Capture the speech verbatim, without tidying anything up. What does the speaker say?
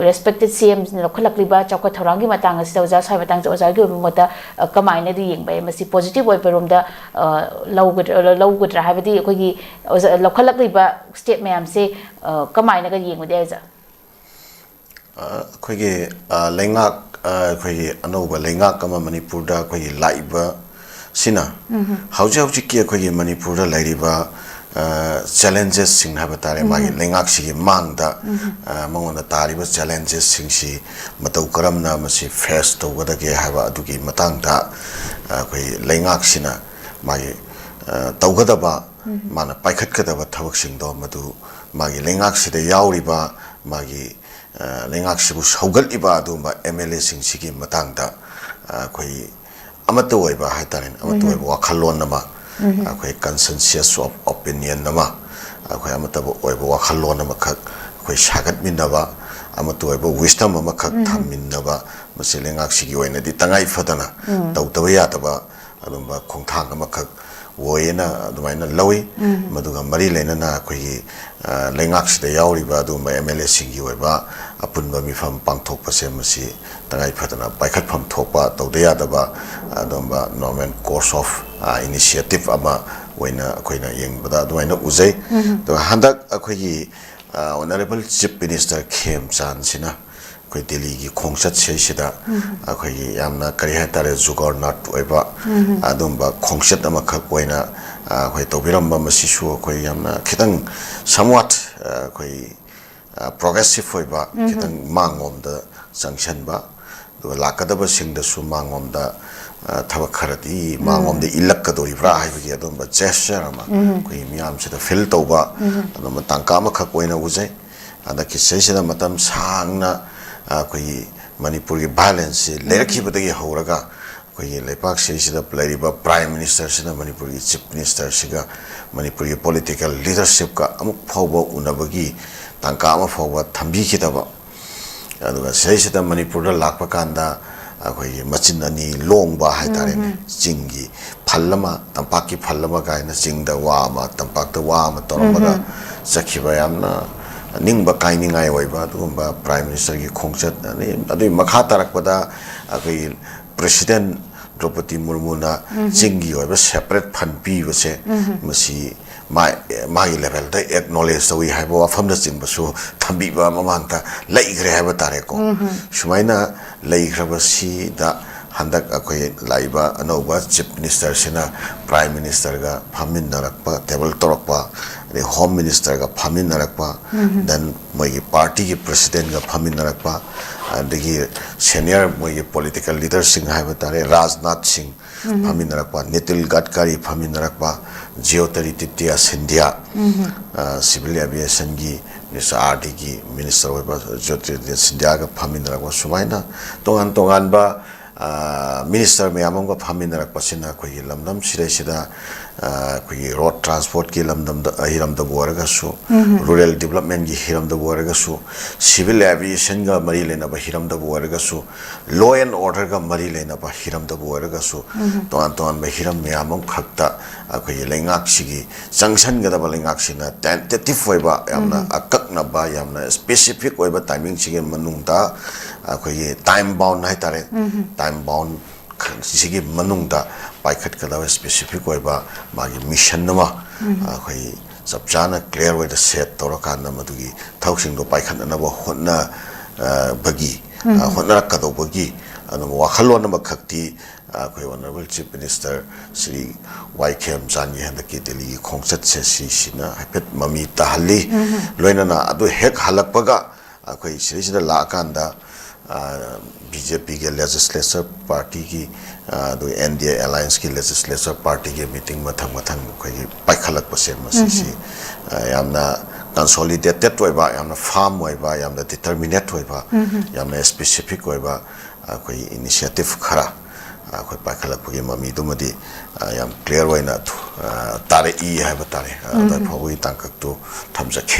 Respected ꯁꯤ ꯑꯦꯝꯅ ꯂꯧꯈꯠꯂꯛꯂꯤꯕ ꯆꯥꯎꯈꯠ ꯊꯧꯔꯥꯡꯒꯤ ꯃꯇꯥꯡ ꯑꯁꯤꯗ ꯑꯣꯖꯥ, ꯁ꯭ꯋꯥꯏ ꯃꯇꯥꯡꯁꯦ ꯑꯣꯖꯥꯒꯤ ꯑꯣꯏꯕ ꯃꯣꯠꯇ, ꯑ, ꯀꯃꯥꯏꯅꯗꯤ ꯌꯦꯡꯕ ꯌꯥꯏ? ꯃꯁꯤ ꯄꯣꯖꯤꯇꯤꯚ ꯑꯣꯏꯕ ꯔꯣꯝꯗ, ꯑ, ꯂꯧꯒꯗ꯭ꯔꯥ, ꯂꯧꯒꯗ꯭ꯔꯥ? ꯍꯥꯏꯕꯗꯤ ꯑꯩꯈꯣꯏꯒꯤ ꯑꯣꯖꯥ, ꯂꯧꯈꯠꯂꯛꯂꯤꯕ ꯁ꯭ꯇꯦꯞ ꯃꯌꯥꯝꯁꯦ, ꯑ, ꯀꯃꯥꯏꯅꯒ ꯌꯦꯡꯕꯗꯤ ꯌꯥꯏ, ꯑꯣꯖꯥ? ꯑ, ꯑꯩꯈꯣꯏꯒꯤ, ꯑ, ꯂꯩꯉꯥꯛ, ꯑ, ꯑꯩꯈꯣꯏꯒꯤ ꯑꯅꯧꯕ ꯂꯩꯉꯥꯛ ꯑꯃ ꯃꯅꯤꯄꯨꯔꯗ ꯑꯩꯈꯣꯏꯒꯤ ꯂꯥꯛꯏꯕ ꯁꯤꯅ ꯍꯧꯖꯤꯛ ꯍꯧꯖꯤꯛꯀꯤ ꯑꯩꯈꯣꯏꯒꯤ ꯃꯅꯤꯄꯨꯔꯗ ꯂꯩꯔꯤꯕ, ꯑ, ꯆꯦꯂꯦꯟꯖꯦꯁꯁꯤꯡ ꯍꯥꯏꯕ ꯇꯥꯔꯦ, ꯃꯥꯒꯤ ꯂꯩꯉꯥꯛꯁꯤꯒꯤ ꯃꯥꯡꯗ, ꯑ, ꯃꯉꯣꯟꯗ ꯇꯥꯔꯤꯕ ꯆꯦꯂꯦꯟꯖꯦꯁꯁꯤꯡꯁꯤ ꯃꯇꯧ ꯀꯔꯝꯅ ꯃꯁꯤ ꯐꯦꯁ ꯇꯧꯒꯗꯒꯦ ꯍꯥꯏꯕ ꯑꯗꯨꯒꯤ ꯃꯇꯥꯡꯗ, ꯑ, ꯑꯩꯈꯣꯏ ꯂꯩꯉꯥꯛꯁꯤꯅ ꯃꯥꯒꯤ, ꯑ, ꯇꯧꯒꯗꯕ, ꯃꯥꯅ ꯄꯥꯏꯈꯠꯀꯗꯕ ꯊꯕꯛꯁꯤꯡꯗꯣ ꯃꯗꯨ ꯃꯥꯒꯤ ꯂꯩꯉꯥꯛꯁꯤꯗ ꯌꯥꯎꯔꯤꯕ ꯃꯥꯒꯤ, ꯑ, ꯂꯩꯉꯥꯛꯁꯤꯕꯨ ꯁꯧꯒꯠꯂꯤꯕ ꯑꯗꯨꯒꯨꯝꯕ ꯑꯦꯝ ꯑꯦꯜ ꯑꯦꯁꯤꯡꯁꯤꯒꯤ ꯃꯇꯥꯡꯗ, ꯑ, ꯑꯩꯈꯣꯏ ꯑꯃꯠꯇ ꯑꯣꯏꯕ ꯍꯥꯏ ꯇꯥꯔꯦꯅꯦ, ꯑꯃꯠꯇ ꯑꯣꯏꯕ ꯋꯥꯈꯜꯂꯣꯟ ꯑꯃ, ꯑꯩꯈꯣꯏ ꯀꯟꯁꯦꯟꯁꯁ ꯑꯣꯐ ꯑꯣꯄꯤꯅꯤꯌꯟ ꯑꯃ, ꯑꯩꯈꯣꯏ ꯑꯃꯠꯇ ꯑꯣꯏꯕ ꯋꯥꯈꯜꯂꯣꯟ ꯑꯃꯈꯛ ꯑꯩꯈꯣꯏ ꯁꯥꯒꯠꯃꯤꯟꯅꯕ, ꯑꯃꯠꯇ ꯑꯣꯏꯕ ꯋꯤꯁꯇꯝ ꯑꯃꯈꯛ ꯊꯝꯃꯤꯟꯅꯕ, ꯃꯁꯤ ꯂꯩꯉꯥꯛꯁꯤꯒꯤ ꯑꯣꯏꯅꯗꯤ ꯇꯉꯥꯏ ꯐꯗꯅ ꯇꯧꯗꯕ ꯌꯥꯗꯕ ꯑꯗꯨꯝꯕ ꯈꯣꯡꯊꯥꯡ ꯑꯃꯈꯛ ꯑꯣꯏꯌꯦꯅ ꯑꯗꯨꯃꯥꯏꯅ ꯂꯧꯏ꯫ ꯃꯗꯨꯒ ꯃꯔꯤ ꯂꯩꯅꯅ ꯑꯩꯈꯣꯏꯒꯤ, ꯑ, ꯂꯩꯉꯥꯛꯁꯤꯗ ꯌꯥꯎꯔꯤꯕ ꯑꯗꯨꯒꯨꯝꯕ ꯑꯦꯝ ꯑꯦꯜ ꯑꯦꯁꯤꯡꯒꯤ ꯑꯣꯏꯕ ꯑꯄꯨꯟꯕ ꯃꯤꯐꯝ ꯄꯥꯡꯊꯣꯛꯄꯁꯦ ꯃꯁꯤ ꯇꯉꯥꯏ ꯐꯗꯅ ꯄꯥꯏꯈꯠꯐꯝ ꯊꯣꯛꯄ, ꯇꯧꯗ ꯌꯥꯗꯕ ꯑꯗꯨꯒꯨꯝꯕ ꯅꯣꯔꯃꯦꯜ ꯀꯣꯔꯁ ꯑꯣꯐ, ꯑ, ꯏꯅꯤꯁꯤꯌꯦꯇꯤꯞ ꯑꯃ ꯑꯣꯏꯅ ꯑꯩꯈꯣꯏꯅ ꯌꯦꯡꯕꯗ ꯑꯗꯨꯃꯥꯏꯅ ꯎꯖꯩ꯫ ꯑꯗꯨꯒ ꯍꯟꯗꯛ ꯑꯩꯈꯣꯏꯒꯤ, ꯑ, ꯑꯣꯅꯔꯦꯕꯜ ꯆꯤꯐ ꯃꯤꯅꯤꯁꯇꯔ ꯈꯦꯝꯆꯥꯟꯁꯤꯅ ꯑꯩꯈꯣꯏ ꯗꯦꯜꯂꯤꯒꯤ ꯈꯣꯡꯆꯠꯁꯤꯗꯩꯁꯤꯗ ꯑꯩꯈꯣꯏꯒꯤ ꯌꯥꯝꯅ ꯀꯔꯤ ꯍꯥꯏꯇꯥꯔꯦ, ꯖꯨꯒꯔꯅꯥꯠ ꯑꯣꯏꯕ ꯑꯗꯨꯝꯕ ꯈꯣꯡꯆꯠ ꯑꯃꯈꯛ ꯑꯣꯏꯅ, ꯑ, ꯑꯩꯈꯣꯏ ꯇꯧꯕꯤꯔꯝꯕ ꯃꯁꯤꯁꯨ ꯑꯩꯈꯣꯏ ꯌꯥꯝꯅ ꯈꯤꯇꯪ somewhat, ꯑ, ꯑꯩꯈꯣꯏ, ꯑ, ꯄ꯭ꯔꯣꯒ꯭ꯔꯦꯁꯤꯞ ꯑꯣꯏꯕ, ꯈꯤꯇꯪ ꯃꯥꯡꯂꯣꯝꯗ ꯆꯪꯁꯤꯟꯕ, ꯑꯗꯨꯒ ꯂꯥꯛꯀꯗꯕꯁꯤꯡꯗꯁꯨ ꯃꯥꯡꯂꯣꯝꯗ, ꯑ, ꯊꯕꯛ ꯈꯔꯗꯤ ꯃꯥꯡꯂꯣꯝꯗ ꯏꯜꯂꯛꯀꯗꯧꯔꯤꯕ꯭ꯔꯥ ꯍꯥꯏꯕꯒꯤ ꯑꯗꯨꯝꯕ ꯖꯦꯁꯆꯔ ꯑꯃ ꯑꯩꯈꯣꯏ ꯃꯤꯌꯥꯝꯁꯤꯗ ꯐꯤꯜ ꯇꯧꯕ ꯑꯗꯨꯝꯕ ꯇꯥꯡꯀꯛ ꯑꯃꯈꯛ ꯑꯣꯏꯅ ꯎꯖꯩ꯫ ꯍꯟꯗꯛꯀꯤ ꯁꯤꯗꯩꯁꯤꯗ ꯃꯇꯝ ꯁꯥꯡꯅ, ꯑ, ꯑꯩꯈꯣꯏꯒꯤ ꯃꯅꯤꯄꯨꯔꯒꯤ ꯚꯥꯏꯑꯣꯂꯦꯟꯁꯁꯤ ꯂꯩꯔꯛꯈꯤꯕꯗꯒꯤ ꯍꯧꯔꯒ ꯑꯩꯈꯣꯏꯒꯤ ꯂꯩꯄꯥꯛꯁꯤꯗꯩꯁꯤꯗ ꯂꯩꯔꯤꯕ ꯄ꯭ꯔꯥꯏꯝ ꯃꯤꯅꯤꯁꯇꯔꯁꯤꯅ ꯃꯅꯤꯄꯨꯔꯒꯤ ꯆꯤꯐ ꯃꯤꯅꯤꯁꯇꯔꯁꯤꯒ ꯃꯅꯤꯄꯨꯔꯒꯤ ꯄꯣꯂꯤꯇꯤꯀꯦꯜ ꯂꯤꯗꯔꯁꯤꯞꯀ ꯑꯃꯨꯛ ꯐꯥꯎꯕ ꯎꯅꯕꯒꯤ ꯇꯥꯡꯀꯛ ꯑꯃ ꯐꯥꯎꯕ ꯊꯝꯕꯤꯈꯤꯗꯕ, ꯑꯗꯨꯒ ꯁꯤꯗꯩꯁꯤꯗ ꯃꯅꯤꯄꯨꯔꯗ ꯂꯥꯛꯄ ꯀꯥꯟꯗ ꯑꯩꯈꯣꯏꯒꯤ ꯃꯆꯤꯟ ꯑꯅꯤ ꯂꯣꯡꯕ ꯍꯥꯏꯇꯥꯔꯦꯅꯦ, ꯆꯤꯡꯒꯤ ꯐꯜ ꯑꯃ, ꯇꯝꯄꯥꯛꯀꯤ ꯐꯜ ꯑꯃ ꯀꯥꯏꯅ, ꯆꯤꯡꯗ ꯋꯥ ꯑꯃ, ꯇꯝꯄꯥꯛꯇ ꯋꯥ ꯑꯃ ꯇꯧꯔꯝꯃꯒ ꯆꯠꯈꯤꯕ ꯌꯥꯝꯅ ꯅꯤꯡꯕ ꯀꯥꯏꯅꯤꯡꯉꯥꯏ ꯑꯣꯏꯕ ꯑꯗꯨꯒꯨꯝꯕ Prime Ministerꯒꯤ ꯈꯣꯡꯆꯠ, ꯑꯗꯩ ꯑꯗꯨꯒꯤ ꯃꯈꯥ ꯇꯥꯔꯛꯄꯗ ꯑꯩꯈꯣꯏꯒꯤ President ꯗ꯭ꯔꯧꯄꯗꯤ ꯃꯨꯔꯃꯨꯅ ꯆꯤꯡꯒꯤ ꯑꯣꯏꯕ separate fund ꯄꯤꯕꯁꯦ, ꯃꯁꯤ ꯃꯥ-, ꯃꯥꯒꯤ levelꯗ acknowledge ꯇꯧꯏ ꯍꯥꯏꯕ ꯋꯥꯐꯝꯅꯆꯤꯡꯕꯁꯨ ꯊꯝꯕꯤꯕ ꯃꯃꯥꯡꯗ ꯂꯩꯈ꯭ꯔꯦ ꯍꯥꯏꯕ ꯇꯥꯔꯦꯀꯣ꯫ ꯁꯨꯃꯥꯏꯅ ꯂꯩꯈ꯭ꯔꯕꯁꯤꯗ ꯍꯟꯗꯛ ꯑꯩꯈꯣꯏ ꯂꯥꯛꯏꯕ ꯑꯅꯧꯕ Chief Ministerꯁꯤꯅ Prime Ministerꯒ ꯐꯝꯃꯤꯟꯅꯔꯛꯄ, table ꯇꯧꯔꯛꯄ, ꯑꯗꯩ Home Ministerꯒ ꯐꯝꯃꯤꯟꯅꯔꯛꯄ, then ꯃꯣꯏꯒꯤ partyꯒꯤ Presidentꯒ ꯐꯝꯃꯤꯟꯅꯔꯛꯄ, ꯑꯗꯒꯤ senior ꯃꯣꯏꯒꯤ political leaderꯁꯤꯡ ꯍꯥꯏꯕ ꯇꯥꯔꯦ, ꯔꯥꯖꯅꯥꯊ ꯁꯤꯡ ꯐꯝꯃꯤꯟꯅꯔꯛꯄ, ꯅꯤꯇꯤꯜ ꯒꯗꯀꯥꯔꯤ ꯐꯝꯃꯤꯟꯅꯔꯛꯄ, ꯖ꯭ꯌꯣꯇꯤꯔꯥꯗꯤꯇ꯭ꯌ ꯁꯤꯟꯙ꯭ꯌꯥ, ꯑ, Civil Aviationꯒꯤ Minister, RDꯒꯤ Minister ꯑꯣꯏꯕ ꯖ꯭ꯌꯣꯇꯤꯔꯥꯗꯤꯇ꯭ꯌ ꯁꯤꯟꯙ꯭ꯌꯥꯒ ꯐꯝꯃꯤꯟꯅꯔꯛꯄ, ꯁꯨꯃꯥꯏꯅ ꯇꯣꯉꯥꯟ ꯇꯣꯉꯥꯟꯕ, ꯑ, Minister ꯃꯌꯥꯝ ꯑꯃꯒ ꯐꯝꯃꯤꯟꯅꯔꯛꯄꯁꯤꯅ ꯑꯩꯈꯣꯏꯒꯤ ꯂꯝꯗꯝ ꯁꯤꯗꯩꯁꯤꯗ, ꯑ, ꯑꯩꯈꯣꯏꯒꯤ road transportꯀꯤ ꯂꯝꯗꯝꯗ, ꯍꯤꯔꯝꯗꯕꯨ ꯑꯣꯏꯔꯒꯁꯨ, rural developmentꯀꯤ ꯍꯤꯔꯝꯗꯕꯨ ꯑꯣꯏꯔꯒꯁꯨ, Civil Aviationꯒ ꯃꯔꯤ ꯂꯩꯅꯕ ꯍꯤꯔꯝꯗꯕꯨ ꯑꯣꯏꯔꯒꯁꯨ, law and orderꯒ ꯃꯔꯤ ꯂꯩꯅꯕ ꯍꯤꯔꯝꯗꯕꯨ ꯑꯣꯏꯔꯒꯁꯨ, ꯇꯣꯉꯥꯟ ꯇꯣꯉꯥꯟꯕ ꯍꯤꯔꯝ ꯃꯌꯥꯝ ꯑꯃꯈꯛꯇ ꯑꯩꯈꯣꯏꯒꯤ ꯂꯩꯉꯥꯛꯁꯤꯒꯤ ꯆꯪꯁꯟꯒꯗꯕ, ꯂꯩꯉꯥꯛꯁꯤꯅ tentative ꯑꯣꯏꯕ, ꯌꯥꯝꯅ ꯑꯀꯛꯅꯕ, ꯌꯥꯝꯅ specific ꯑꯣꯏꯕ timingꯁꯤꯒꯤ ꯃꯅꯨꯡꯗ ꯑꯩꯈꯣꯏꯒꯤ time bound ꯍꯥꯏꯇꯥꯔꯦ, time bound ꯁꯤꯒꯤ ꯃꯅꯨꯡꯗ ꯄꯥꯏꯈꯠꯀꯗꯕ specific ꯑꯣꯏꯕ ꯃꯥꯒꯤ mission ꯑꯃ ꯑꯩꯈꯣꯏ ꯆꯞ ꯆꯥꯅ clear ꯑꯣꯏꯅ set ꯇꯧꯔꯀꯥꯟꯗ ꯃꯗꯨꯒꯤ ꯊꯕꯛꯁꯤꯡꯗꯣ ꯄꯥꯏꯈꯠꯅꯅꯕ ꯍꯣꯠꯅꯕꯒꯤ, ꯑ, ꯍꯣꯠꯅꯔꯛꯀꯗꯧꯕꯒꯤ ꯑꯗꯨꯒ ꯋꯥꯈꯜꯂꯣꯟ ꯑꯃꯈꯛꯇꯤ ꯑꯩꯈꯣꯏ Honourable Chief Minister ꯁ꯭ꯔꯤ ꯋꯥꯏ ꯈꯦꯝꯆꯥꯟꯒꯤ ꯍꯟꯗꯛꯀꯤ ꯗꯦꯜꯂꯤꯒꯤ ꯈꯣꯡꯆꯠꯁꯦ ꯁꯤꯁꯤꯅ ꯍꯥꯏꯐꯦꯠ ꯃꯃꯤ ꯇꯥꯍꯜꯂꯤ꯫ ꯂꯣꯏꯅꯅ ꯑꯗꯨ ꯍꯦꯛ ꯍꯜꯂꯛꯄꯒ ꯑꯩꯈꯣꯏ ꯁꯤꯗꯩꯁꯤꯗ ꯂꯥꯛꯑꯀꯥꯟꯗ, ꯑ, BJPꯒꯤ legislature partyꯒꯤ, ꯑ, ꯑꯗꯨꯒ NDA allianceꯀꯤ legislature partyꯒꯤ meeting ꯃꯊꯪ ꯃꯊꯪ ꯑꯩꯈꯣꯏꯒꯤ ꯄꯥꯏꯈꯠꯂꯛꯄꯁꯦ ꯃꯁꯤꯁꯤ, ꯑ, ꯌꯥꯝꯅ consolidated ꯑꯣꯏꯕ, ꯌꯥꯝꯅ firm ꯑꯣꯏꯕ, ꯌꯥꯝꯅ determinate ꯑꯣꯏꯕ, ꯌꯥꯝꯅ specific ꯑꯣꯏꯕ ꯑꯩꯈꯣꯏ initiative ꯈꯔ ꯑꯩꯈꯣꯏ ꯄꯥꯏꯈꯠꯂꯛꯄꯒꯤ ꯃꯃꯤꯗꯨꯃꯗꯤ, ꯑ, ꯌꯥꯝ clear ꯑꯣꯏꯅ, ꯑ, ꯇꯥꯔꯛꯏ ꯍꯥꯏꯕ ꯇꯥꯔꯦ꯫ ꯑ, ꯑꯗ ꯐꯥꯎꯕꯒꯤ ꯇꯥꯡꯀꯛꯇꯨ ꯊꯝꯖꯒꯦ꯫